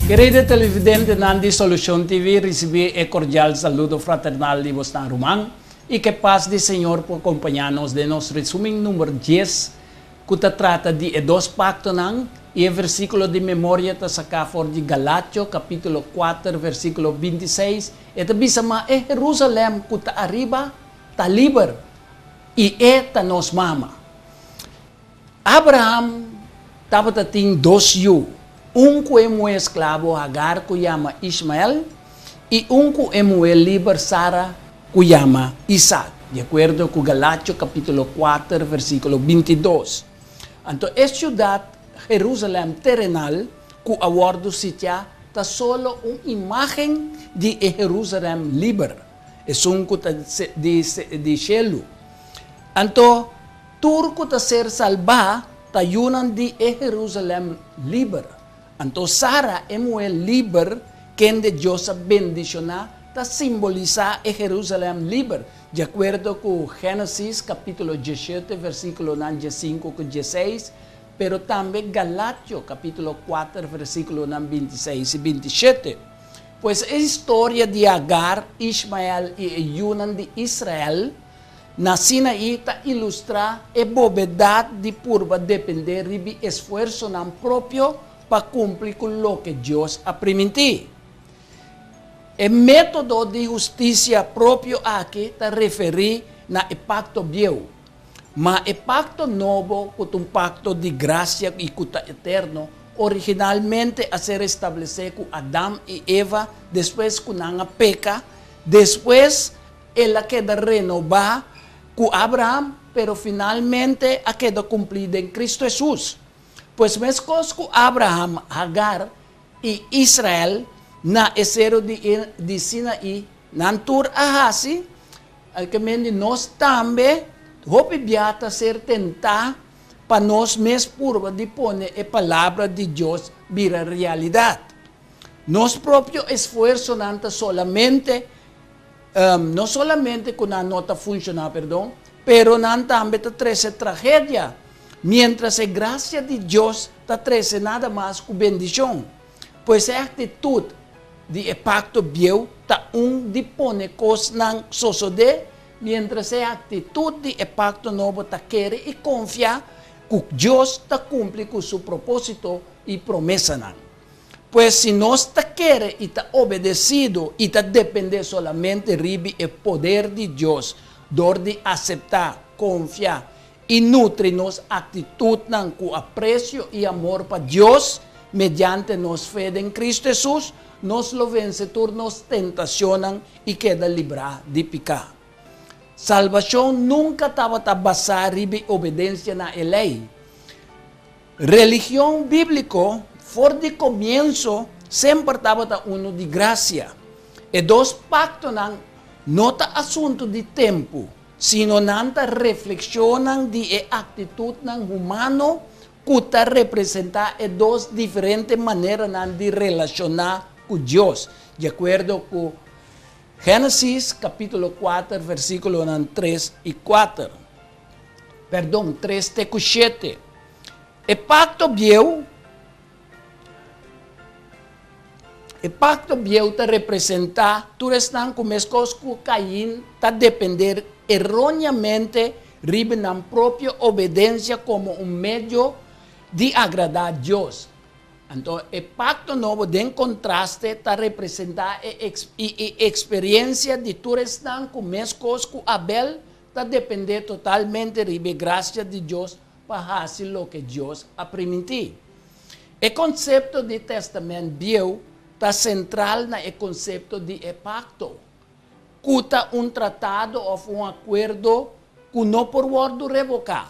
Querido televidentenan di Solucion TV, ricibi e cordial saludo fraternal di bosnan ruman y ke paz di Señor por compaña nos den nos resumen number dies ku ta trata di e dos paktonan, i e versíkulo di memoria ta saká for di Galatio kapítulo kuater versíkulo bintiseis, e ta bisa, Ma e Herúsalèm ku ta ariba ta liber, i e ta nos mama. Abraham tabata tin dos yu, un ku e muhé esklabo Hagar ku yama Ishmael, i un ku e muhé liber Sara ku yama Isak, di akuerdo ku Galatio kapítulo kuater versíkulo bintidos. Anto e siudat Herúsalèm terenal ku a wòrdu sitiá ta solo un imágen di e Herúsalèm liber, esun ku ta di shelu. Anto tur ku ta ser salbá ta yunan di e Herúsalèm liber. Anto Sara, e muhé liber kende Dios a bendishoná, ta simbolisá e Herúsalèm liber, di akuerdo ku Génesis kapítulo diesshete versíkulonan diesinku ku diesseis, pero tambe Galatio kapítulo kuater versíkulonan bintiseis i bintishete. Pues e historia di Agar, Ishmael i e yunan di Israel na Sinaí ta ilustrá e bobedat di purba dependé riba esfuersonan propio pa kumpli ku loke Dios a primintí. E método di hustisia propio aki ta referí na e pakto bieu. Ma e pakto nobo, ku ta un pakto di grasia i ku ta eterno, originalmente a ser establesé ku Adam i Eva despues ku nan a peka. Despues El a keda renobá ku Abraham, pero finalmente a keda kumplí den Kristu Hesus. Pues meskos ku Abraham, Hagar i Israel na e seru di di Sinaí, nan tur a hasi, alkemendi nos tambe hopi bia ta ser tentá pa nos mes purba di pone e Palabra di Dios bira realidat. Nos propio esfuersonan ta solamente No solamente ku nan no ta funshoná, perdon, pero nan tambe ta trese tragedia, miéntras e grasia di Dios ta trese nada mas ku bendishon. Pues e aktitut di e pakto bieu ta un di pone kosnan sosodé, miéntras e aktitut di e pakto nobo ta kere i konfia ku Dios ta kumpli ku su propósito i promesanan. Pues si nos ta kere i ta obedesido i ta dependé solamente riba e poder di Dios dor di aseptá, konfia i nutri nos aktitutnan ku apresio i amor pa Dios mediante nos fe den Kristu Hesus, nos lo vense tur nos tentacionnan i keda librá di piká. Salbashon nunka tabata basá riba e obedensia na e lei. Religion bíbliko for di komienso semper tabata unu di grasia. E dos paktonan no ta asuntu di tempu, sino nan ta reflekshonnan di e aktitutnan humano ku ta representá e dos diferente maneranan di relashoná ku Dios, di akuerdo ku Génesis kapítulo kuater versíkulonan tres i kuater. Perdon, tres te ku shete. E pakto bieu, E pakto bieu ta representá tur esnan ku meskos ku Kain ta depender eróneamente riba nan propio obedensia komo un medio di agradá Dios. Anto e pakto nobo den kontraste ta representá e eksperensia di tur esnan ku meskos ku Abel ta dependé totalmente riba e grasia di Dios pa hasi loke Dios a primintí. E konsepto di Tèstamènt Bieu ta sentral na e konsepto di e pakto, ku ta un tratado òf un akuerdo ku no por wòrdu revoká.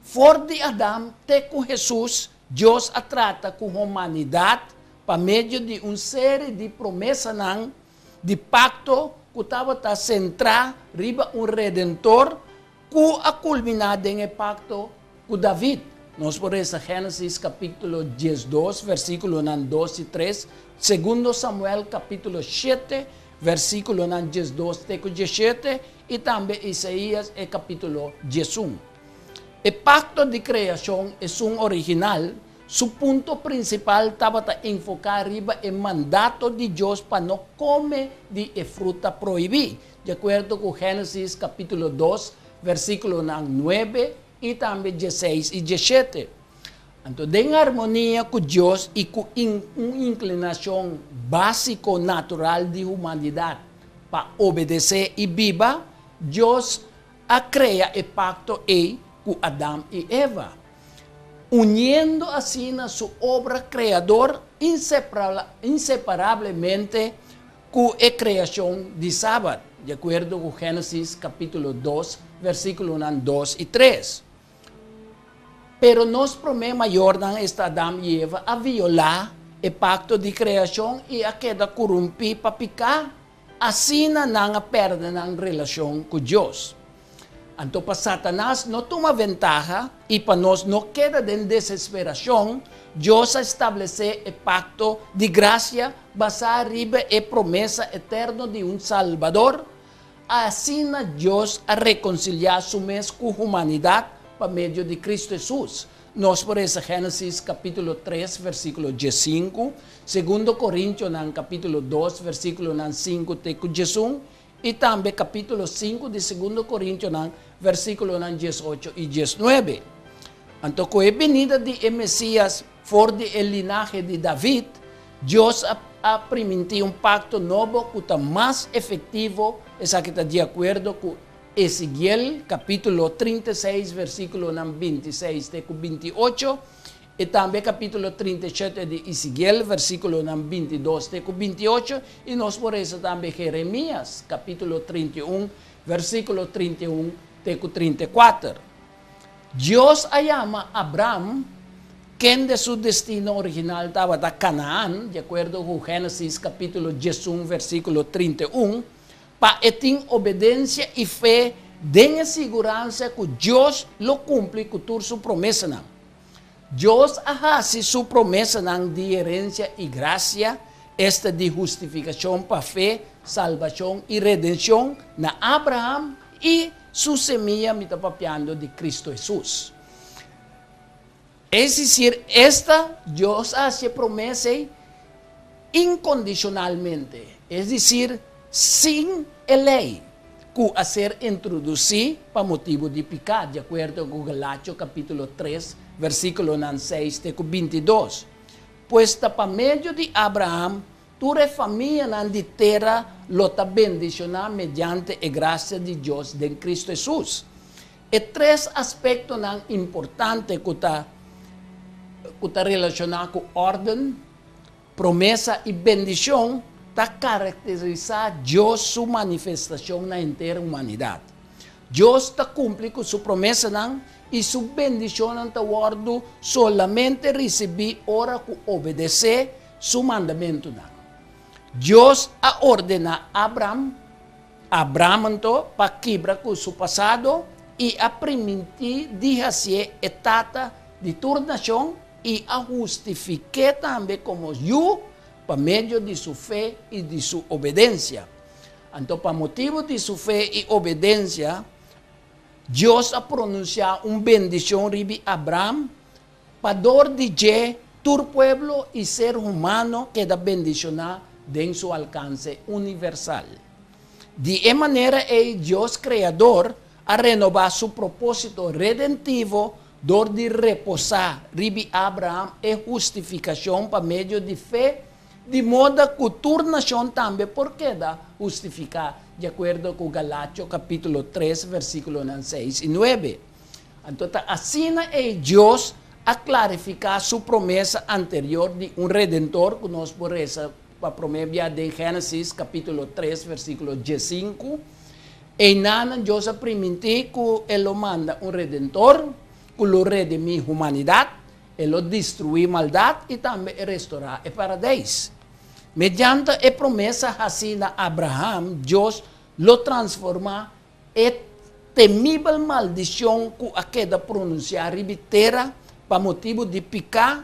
For di Adam te ku Hesus, Dios a trata ku humanidat pa medio di un seri di promesanan di pakto ku tabata sentrá riba un Redentor ku a kulminá den e pakto ku David. Nos por resa Génesis kapítulo diesdos, versíkulonan dos i tres, Segundo Samuel kapítulo shete, versíkulonan diesdos te ku diesshete, i tambe Isaías e kapítulo diesun. E pakto di kreashon, esun original, Su punto prinsipal tabata enfoká riba e mandato di Dios pa no kome di e fruta prohibí, di akuerdo ku Génesis kapítulo 2, versíkulonan 9 i tambe 16 i 17. Anto, den armonia ku Dios i ku un inklinashon básiko natural di humanidat pa obedesé i biba, Dios a krea e pakto ei ku Adam i Eva, uniendo asina su obra kreador inseparablemente ku e kreashon di Sabat, di akuerdo ku Génesis kapítulo 2, versíkulonan 2 i 3. Pero nos promé mayornan, esta Adam i Eva, a violá e pakto di kreashon i a keda korumpí pa piká. Asina nan a pèrdè nan relashon ku Dios. Anto pa Satanas no tuma ventaha i pa nos no keda den desesperashon, Dios a establesé e pakto di grasia basá riba e promesa eterno di un Salbador. Asina Dios a rekonsiliá su mes ku humanidat pa medio di Kristu Hesus. Nos por lesa Génesis kapítulo 3, versíkulo 15, Segundo Korintionan kapítulo 2, versíkulonan 5 te ku 11, i tambe kapítulo 5 di Segundo Korintionan, versíkulonan 18 i 19. Anto, ku e benida di e Mesias for di e linahe di David, Dios a primintí un pakto nobo ku ta mas efektivo, esaki ta di akuerdo ku Ezekiel kapítulo 36, versíkulonan 26 te ku 28, i tambe kapítulo 37 di Ezekiel, versíkulonan 22 te ku 28, i nos por lesa tambe Jeremias kapítulo 31, versíkulo 31 te ku 34. Dios a yama Abraham, kende su destino original tabata Kanaan, di akuerdo ku Génesis kapítulo 11, versíkulo 31, pa e tin obedensia i fe den e siguransa ku Dios lo kumpli ku tur su promesanan. Dios a hasi su promesanan di herensia i grasia, esta di hustifikashon pa fe, salbashon i redenshon na Abraham i su simia, mi ta papiando di Kristu Hesus. Es desir, esta Dios a hasi promesa inkondishonalmente, es desir, sin e lei ku a ser introdusí pa motibu di piká, di akuerdo ku Galatio kapítulo 3, versíkulonan 6 te ku 22. Pues ta pa medio di Abraham, tur e famianan di tera lo ta bendishoná mediante e grasia di Dios den Kristu Hesus. E tres aspektonan importante ku ta relashoná ku órden, promesa i bendishon ta karakterisá Dios su manifestashon na henter humanidat. Dios ta kumpli ku su promesanan i su bendishonnan ta wòrdu solamente risibí ora ku obedesé su mandamentunan. Dios a ordená Abraham anto pa kibra ku su pasado i a primintí di hasié e tata di tur nashon i a hustifik'é tambe komo yu pa medio di su fe i di su obedensia. Anto, pa motibu di su fe i obedensia, Dios a pronunsiá un bendishon riba Abraham, pa dor di dje tur pueblo i ser humano keda bendishoná den su alkanse universal. Di e manera ei Dios Kreador a renobá su propósito redentivo dor di reposá riba Abraham e hustifikashon pa medio di fe, di moda ku tur nashon tambe por keda hustifiká, di akuerdo ku Galatio kapítulo 3, versíkulonan 6 i 9. Anto, asina e Dios a klarifiká su promesa anterior di un redentor, ku nos por lesa pa promé den Génesis kapítulo 3, versíkulo 15. Einan Dios a primintí ku e lo manda un redentor, ku lo redimí humanidat, e lo destruí maldat i tambe restorá e paradeis. Mediante e promesa hasí na Abraham, Dios lo transformá e temibel maldishon ku a keda pronunsiá riba tera pa motibu di piká,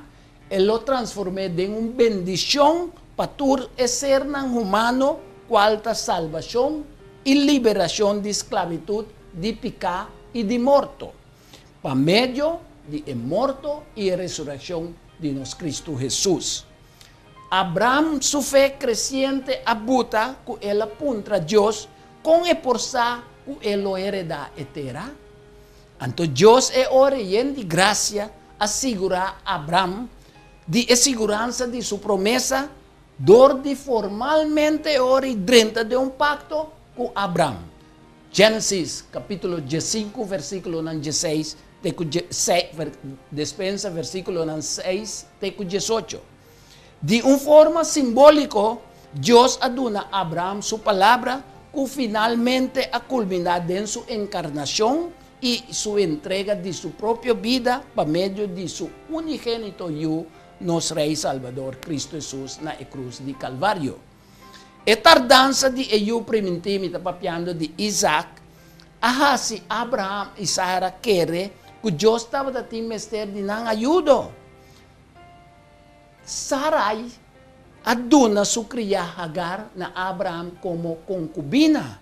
e lo transform'é den un bendishon pa tur e sernan humano, kual ta salbashon i liberashon di sklabitut, di piká i di morto, pa medio di e morto i resurekshon. di nos Kristu Hesus. Abraham su fe kresiente a buta ku el a puntra Dios kon e por sa ku e lo heredá e tera. Anto Dios e ora yen di grasia a sigurá Abraham di e siguransa di su promesa dor di formalmente e ora i drenta den un pakto ku Abraham. Génesis kapítulo diesinku versíkulonan dieseis te ku despensa versíkulonan seis te ku diesocho. Di un forma simbóliko, Dios a duna Abraham su palabra ku finalmente a kulminá den su enkarnashon i su entrega di su propio bida pa medio di su unigénito Yu, nos Rei Salbador, Kristu Hesus, na e krus di Kalvario. E tardansa di e yu primintí, mi ta papiando di Isaac, a hasi Abraham i Sara kere ku Dios tabata tin mester di nan ayudo. Sarai a duna su kriá Hagar na Abraham komo konkubina,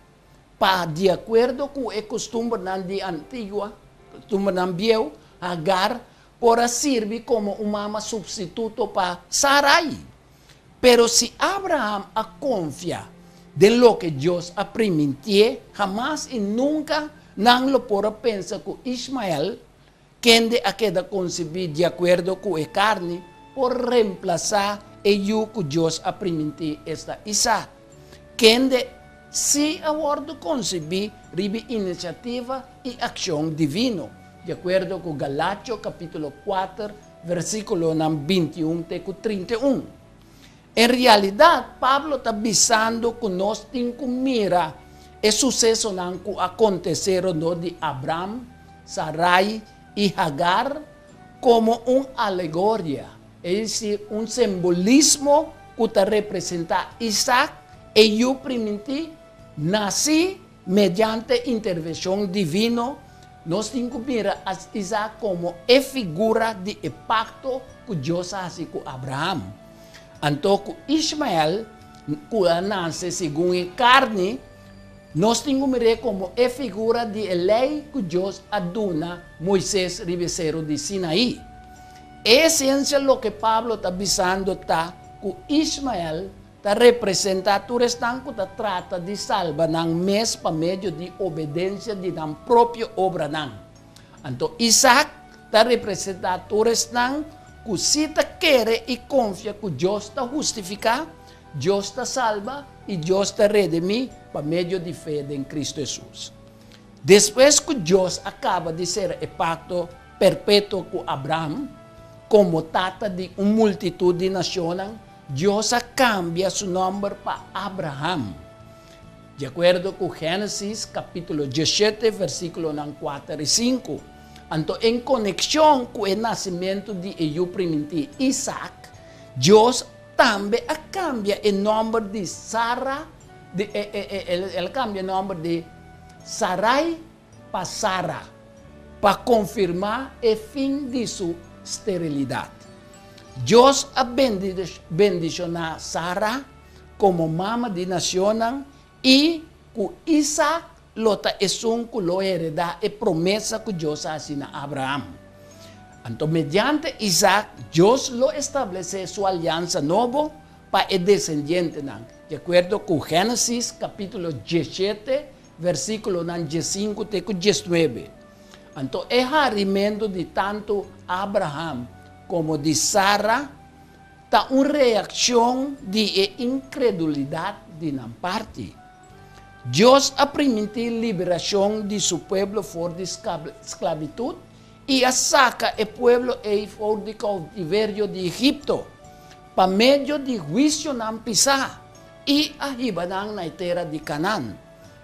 pa di akuerdo ku e kustumbernan di antigua, kustumbernan bieu, Hagar por a sirbi komo un mama supstituto pa Sarai. Pero si Abraham a konfia den loke Dios a primintié, hamas i nunka nan lo por a pensa ku Ishmael, kende a keda konsebí di akuerdo ku e karni, por remplasá e yu ku Dios a primintí, esta Isaac, kende sí a wòrdu konsebí riba inisiativa i akshon divino, di akuerdo ku Galatio kapítulo kuater, versíkulonan bintiun te ku 31. En realidat, Pablo ta bisando ku nos tin ku mira e susesonan ku a kontesé rondó di Abram, Sarai i Hagar komo un alegoria, es desir, un simbolismo ku ta representá Isaac, e yu primintí, nasí mediante intervenshon divino. Nos tin ku mira Isaac komo e figura di e pakto ku Dios a hasi ku Abraham. Anto ku Ishmael, ku a nase segun e karni, nos tin ku mir'é komo e figura di e lei ku Dios a duna Moises riba e seru di Sinaí. E esensia loke Pablo ta bisando ta ku Ishmael ta representá tur esnan ku ta trata di salba nan mes pa medio di obedensia di nan propio obranan. Anto Isaac ta representá tur esnan ku sí ta kere i konfia ku Dios ta hustifiká, Dios ta salba i Dios ta redimí pa medio di fe den Kristu Hesus. Despues ku Dios a kaba di sera e pakto perpetuo ku Abraham komo tata di un multitut di nashonnan, Dios a kambia su nòmber pa Abraham. Di akuerdo ku Génesis kapítulo diesshete versíkulonan kuater i sinku. Anto en konekshon ku e nasimentu di e yu primintí Isak, Dios tambe a kambia e nòmber di Sara, di el a kambia e nòmber di Sarai pa Sara, pa konfirmá e fin di su sterilidat. Dios a bendishoná Sara komo mama di nasionnan i ku Isak lo ta esun ku lo heredá e promesa ku Dios a hasi na Abraham. Anto mediante Isak, Dios lo establesé su aliansa nobo pa e desendientenan, di akuerdo ku Génesis kapítulo diesshete, versíkulonan diesinku te ku diesnuebe. Anto e harimentu di tantu Abraham komo di Sara ta un reakshon di e inkredulidat di nan parti. Dios a primintí liberashon di su pueblo for di sklabitut i a saka e pueblo ei for di koutiverio di Egipto pa medio di huisionan pisá i a hiba nan na e tera di Kanan,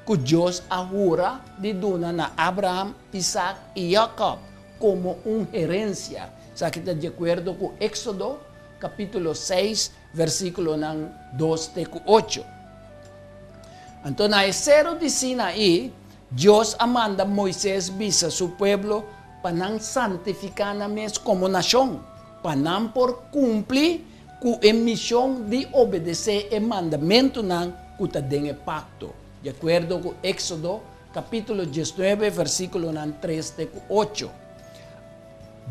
ku Dios a hura di duna na Abraham, Isak i Jakòb komo un herensia. Esaki ta di akuerdo ku Éksodo kapítulo seis, versíkulonan dos te ku ocho. Anto na e seru di Sinaí, Dios a manda Moises bisa su pueblo pa nan santifiká nan mes komo nashon, pa nan por kumpli ku e mishon di obedesé e mandamentunan ku ta den e pakto, di akuerdo ku Éksodo kapítulo diesnuebe versíkulonan tres te ku ocho.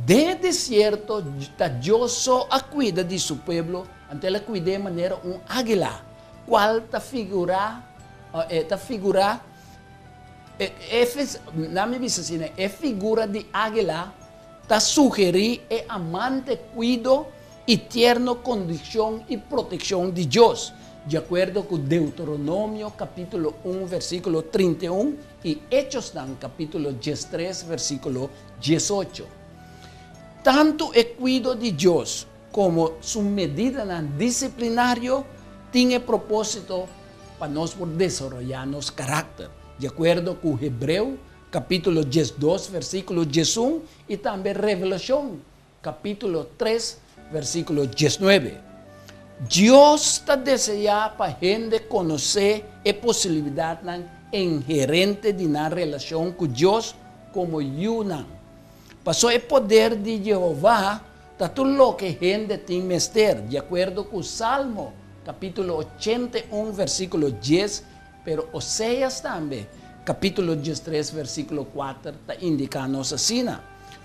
Den e desierto ta Dios so a kuida di su pueblo, anto el a kuid'é manera un águila, kual ta figurá, e ta figurá, e, nan mi bisa asina, e figura di águila ta sugerí e amante kuido i tierno kondikshon i protekshon di Dios, di akuerdo ku Deuteronomio kapítulo un versíkulo 31 i Echosnan kapítulo 13 versíkulo 18. Tantu e kuido di Dios komo su medidanan disiplinario tin e propósito pa nos por desaroyá nos karakter, di akuerdo ku Hebreo kapítulo 12 versíkulo 11 i tambe Revelashon kapítulo 3 versíkulo 19. Dios ta deseá pa hende konosé e posibilidatnan inherente di nan relashon ku Dios komo yunan. Pasó e poder di Jehová ta tur loke hende tin mester, di akuerdo ku Salmo kapítulo 81 versíkulo 10, pero Oseas tambe kapítulo 13 versíkulo 4 ta indiká nos asina.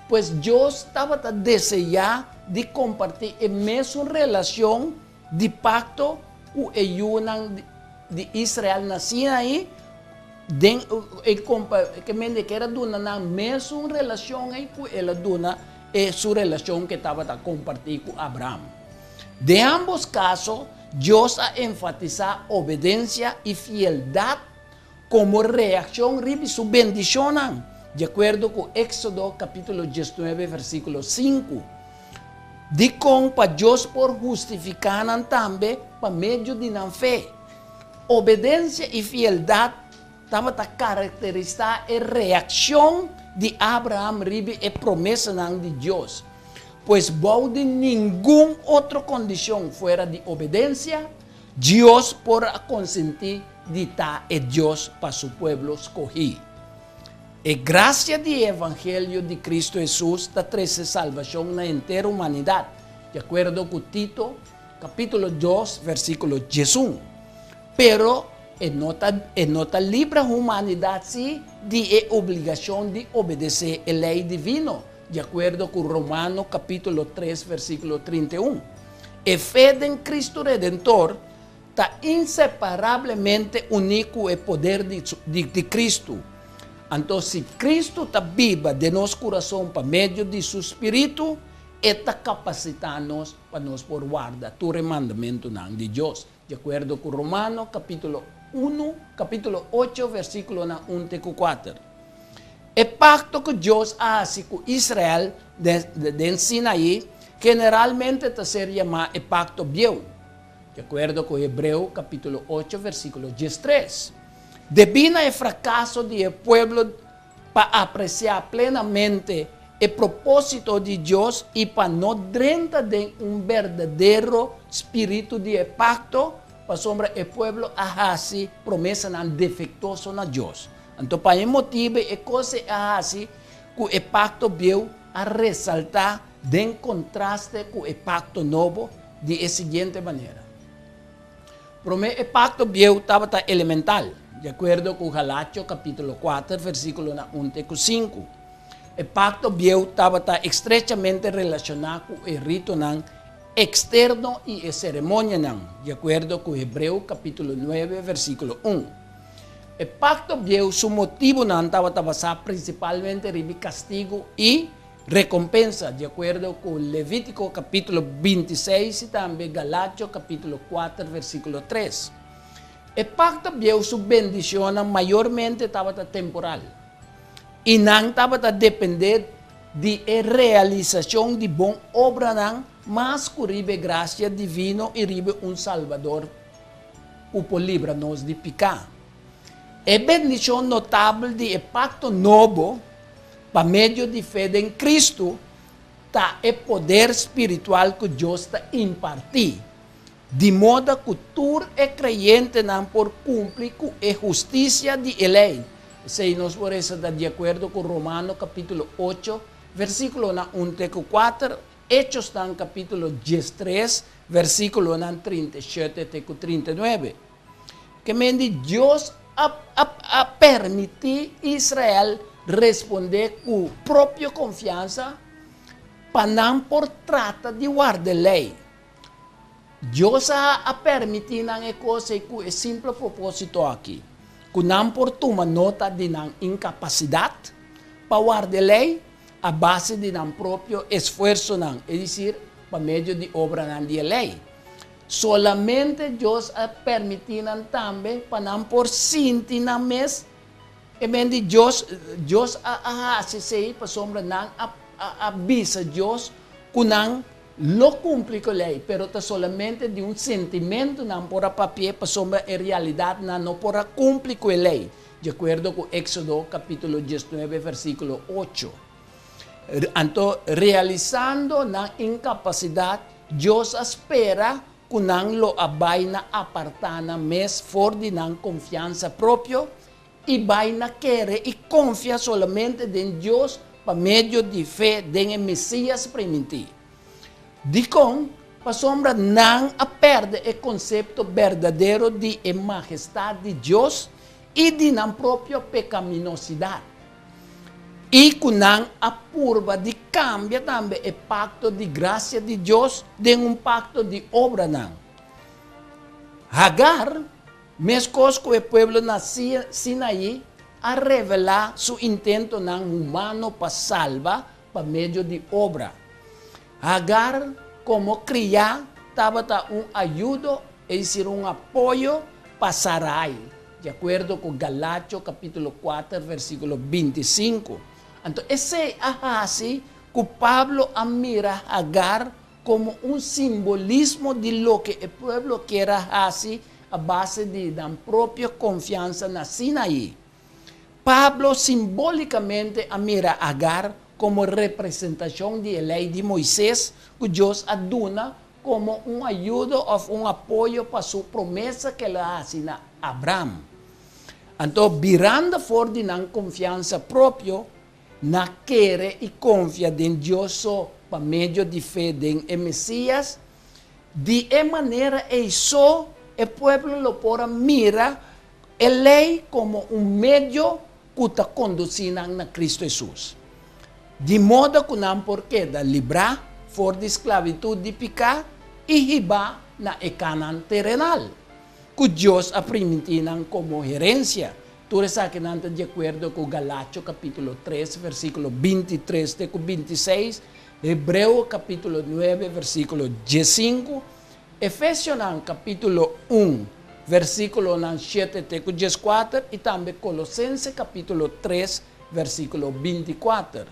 Pues Dios tabata deseá di kompartí e mesun relashon di pakto ku e yunan di Israel na Sinaí, den e ke men e kier a duna nan mesun relashon ei ku el a duna e su relashon ku e tabata kompartí ku Abraham. Den ámbos kaso, Dios a enfatisá obedensia i fieldat komo reakshon riba su bendishonnan, di akuerdo ku Éksodo kapítulo 19 versíkulo 5. Dikon pa Dios por hustifiká nan tambe pa medio di nan fe? Obedensia i fieldat tabata karakterisá e reakshon di Abraham riba e promesanan di Dios. Pues bou di ningun otro kondishon fuera di obedensia, Dios por a konsentí di ta e Dios pa su pueblo skohí. E grasia di e evangelio di Kristu Hesus ta trese salbashon na henter humanidat, di akuerdo ku Tito kapítulo 2 versíkulo 11. Pero e no ta e no ta libra humanidat sí di e obligashon di obedesé e lei divino, di akuerdo ku Romano kapítulo 3 versíkulo 31. E fe den Kristu Redentor ta inseparablemente uní ku e poder di di Kristu. Anto si Kristu ta biba den nos kurason pa medio di su spiritu, e ta kapasitá nos pa nos por warda tur e mandamentunan di Dios, di akuerdo ku Romano kapítulo unu, kapítulo ocho, versíkulonan un te ku kuater. E pakto ku Dios a hasi ku Israel den Sinaí generalmente ta ser yamá e pakto bieu, di akuerdo ku Hebreo kapítulo ocho, versíkulo 13. Debí na e frakaso di e pueblo pa apresiá plenamente e propósito di Dios i pa no drenta den un berdadero spiritu di e pakto, pasobra e pueblo a hasi promesanan defektuoso na Dios. Anto pa e motibu e kos ei a hasi ku e pakto bieu a resaltá den kontraste ku e pakto nobo di e siguiente manera. Promé e pakto bieu tabata elemental, di akuerdo ku Galatio kapítulo 4 versíkulonan 1 te ku 5. E pakto bieu tabata estrechamente relashoná ku e ritonan eksterno i e seremonianan, di akuerdo ku Hebreo kapítulo 9 versíkulo 1. E pakto bieu su motibunan tabata basá prinsipalmente riba kastigu i rekompensa, di akuerdo ku Levítiko kapítulo 26 i tambe Galatio kapítulo 4 versíkulo 3. E pakto bieu su bendishonnan mayormente tabata temporal, i nan tabata dependé di e realisashon di bon obranan mas ku riba e grasia divino i riba un Salbador ku por libra nos di piká. E bendishon notabel di e pakto nobo pa medio di fe den Kristu ta e poder spiritual ku Dios ta impartí, di moda ku tur e kreyentenan por kumpli ku e hustisia di e lei. Esei nos por resa ta di akuerdo ku Romano kapítulo 8, versíkulonan 1 te ku 4, Echosnan kapítulo 13, versíkulonan 37 te ku 39. Ke men di Dios a, a, a permití Israel respondé ku propio konfiansa. Pa nan por trata di warda lei. Dios a a permití nan e kos ei ku e simple propósito aki, ku nan por tuma nota di nan inkapasidat pa warda e lei a base di nan propio esfuersonan, es desir, pa medio di obranan di e lei. Solamente Dios a permití nan tambe pa nan por sinti nan mes E men di Dios, Dios a a hasi esei pasobra nan a a bisa Dios ku nan lo kumpli ku e lei, pero ta solamente di un sentimentu nan por a papi'é pasobra en realidat nan no por a kumpli ku e lei, di akuerdo ku Éksodo kapítulo diesnuebe versíkulo ocho. Anto realisando nan inkapasidat, Dios a spera ku nan lo a bai na apartá nan mes for di nan konfiansa propio i bai na kere i konfia solamente den Dios pa medio di fe den e Mesias primintí. Dikon? Pasobra nan a pèrdè e konsepto berdadero di e mahestat di Dios i di nan propio pekaminosidat, i ku nan a purba di kambia tambe e pakto di grasia di Dios den un pakto di obranan. Hagar, meskos ku e pueblo na Sinaí, a revelá su intentonan humano pa salba pa medio di obra. Hagar komo kriá tabata un ayudo, es desir un apoyo, pa Sarai, di akuerdo ku Galacho kapítulo kuater versíkulo bintisinku. Anto esei a hasi ku Pablo a mira Hagar komo un simbolismo di loke e pueblo kier a hasi a base di nan propio konfiansa na Sinaí. Pablo simbólikamente a mira Hagar komo representashon di e Lei di Moises ku Dios a duna komo un ayudo òf un apoyo pa su promesa ku el a hasi na Abram. Anto, birando for di nan konfiansa propio, na kere i konfia den Dios so pa medio di fe den e Mesias, di e manera ei so e pueblo lo por a mira e lei komo un medio ku ta kondusí nan na Kristu Hesus, di moda ku nan por keda librá for di sklabitut di piká i hibá na e Kanan terenal, ku Dios a primintí nan komo herensia. Tur esakinan ta di akuerdo ku Galacho kapítulo tres, versíkulo bintitres te ku bintiseis, Hebreo kapítulo nuebe, versíkulo diesinku, Efesionan kapítulo un, versíkulonan shete te ku dieskuater i tambe Kolosense kapítulo tres, versíkulo bintikuater.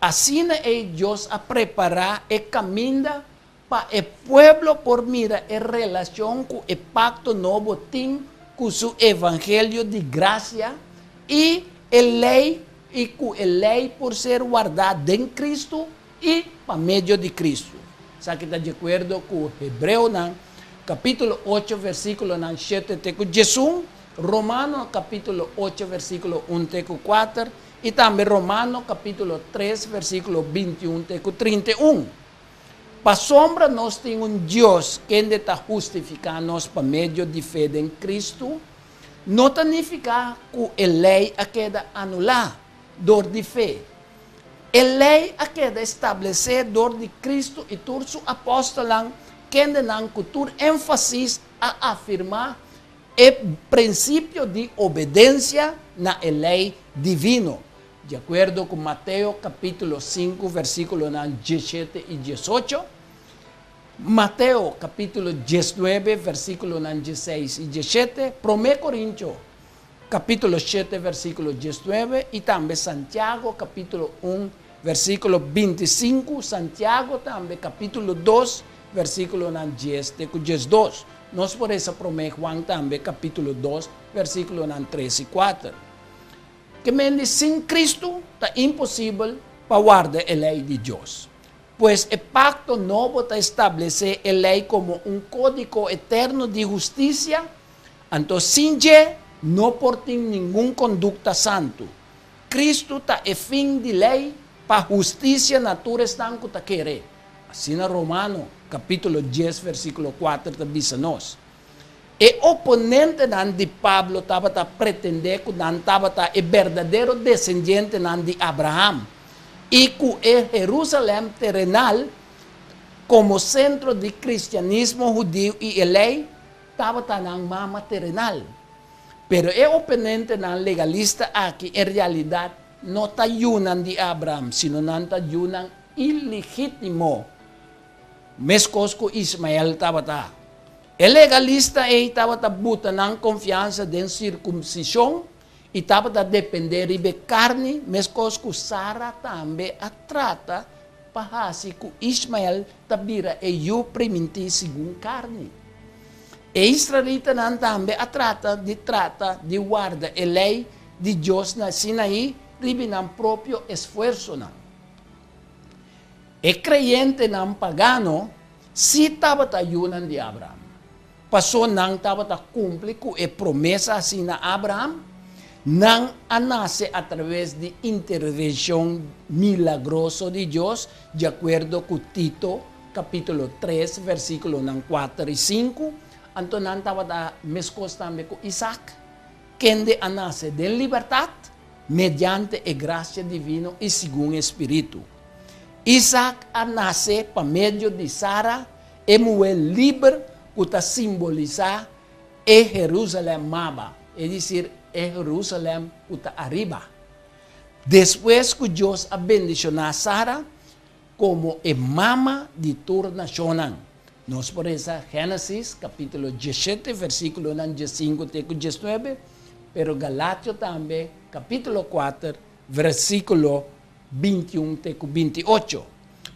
Asina ei Dios a prepará e kaminda pa e pueblo por mira e relashon ku e pakto nobo tin ku su evangelio di grasia i e lei i ku e lei por ser wardá den Kristu i pa medio di Kristu. Esaki ta di akuerdo ku Hebreonan kapítulo ocho versíkulonan shete te ku diesun, Romano kapítulo ocho versíkulo un te ku kuater i tambe Romano kapítulo tres versíkulo bintiun te ku trinta i un. Pasobra nos tin un Dios kende ta hustifiká nos pa medio di fe den Kristu, no ta nifiká ku e lei a keda anulá dor di fe. E lei a keda establesé dor di Kristu i tur su apòstelnan, kendenan ku tur énfasis a afirmá e prinsipio di obedensia na e lei divino, di akuerdo ku Mateo kapítulo sinku versíkulonan diesshete i diesocho, Mateo kapítulo diesnuebe versíkulonan diesseis i diesshete, Promé Korintio kapítulo shete versíkulo diesnuebe i tambe Santiago kapítulo un versíkulo bintisinku, Santiago tambe kapítulo dos versíkulonan dies te ku diesdos. Nos por resa Promé Juan tambe kapítulo dos versíkulonan tres i kuater. Ke men di sin Kristu ta imposibel pa warda e lei di Dios. Pues e pakto nobo ta establesé e lei komo un kódigo eterno di hustisia, anto sin dje no por tin ningun kondukta santu. Kristu ta e fin di lei pa hustisia na tur esnan ku ta kere. Asina Romano kapítulo dies versíkulo kuater ta bisa nos. E oponentenan di Pablo tabata pretendé ku nan tabata e berdadero desendientenan di Abraham. I ku e Herusalèm terenal komo sentro di kristianismo hudiu i e lei tabata nan mama terenal. Pero e oponentenan legalista aki en realidat no ta yunan di Abraham, sino nan ta yunan ilegítimo, meskos ku Ismael tabata. E legalista ei tabata buta nan konfiansa den sirkumsishon i tabata dependé riba e karni, meskos ku Sara tambe a trata pa hasi ku Ishmael ta bira e yu primintí segun karni. E israelitanan tambe a trata di trata di warda e Lei di Dios na Sinaí riba nan propio esfuersonan. E kreyentenan pagano sí tabata yunan di Abraham. Pasó nan tabata kumpli ku e promesa hasí na Abraham, nan a nase atraves di intervenshon milagroso di Dios, di akuerdo ku Tito kapítulo tres versíkulonan kuater i sinku. Anto nan tabata meskos tambe ku Isak, kende a nase den libertat mediante e grasia divino i segun e spiritu. Isak a nase pa medio di Sara, E muhé liber ku ta simbolisá e Herúsalèm maba, es desir, e Herúsalèm ku ta ariba. Despues ku Dios a bendishoná Sara komo e mama di tur nashonnan. Nos por resa Génesis kapítulo diesshete versíkulonan diesinku te ku diesnuebe, pero Galatio tambe kapítulo kuater versíkulo 21 te ku 28.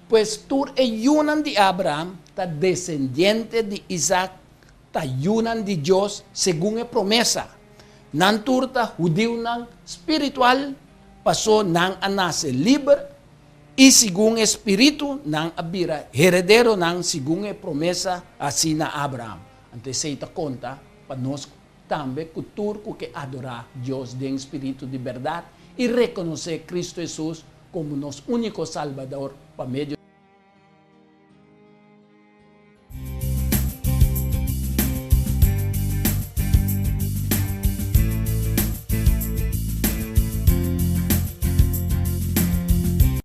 Pues tur e yunan di Abraham ta desendiente di Isaac, ta yunan di Dios segun e promesa. Nan tur ta hudiunan spiritual, pasó nan a nase liber i segun e spiritu nan a bira herederonan segun e promesa hasí na Abraham. Anto esei ta konta pa nos Tambe ku tur ku ke adorá Dios den spiritu di bèrdat i rekonosé Kristu Hesus komo nos úniko Salbador pa medio.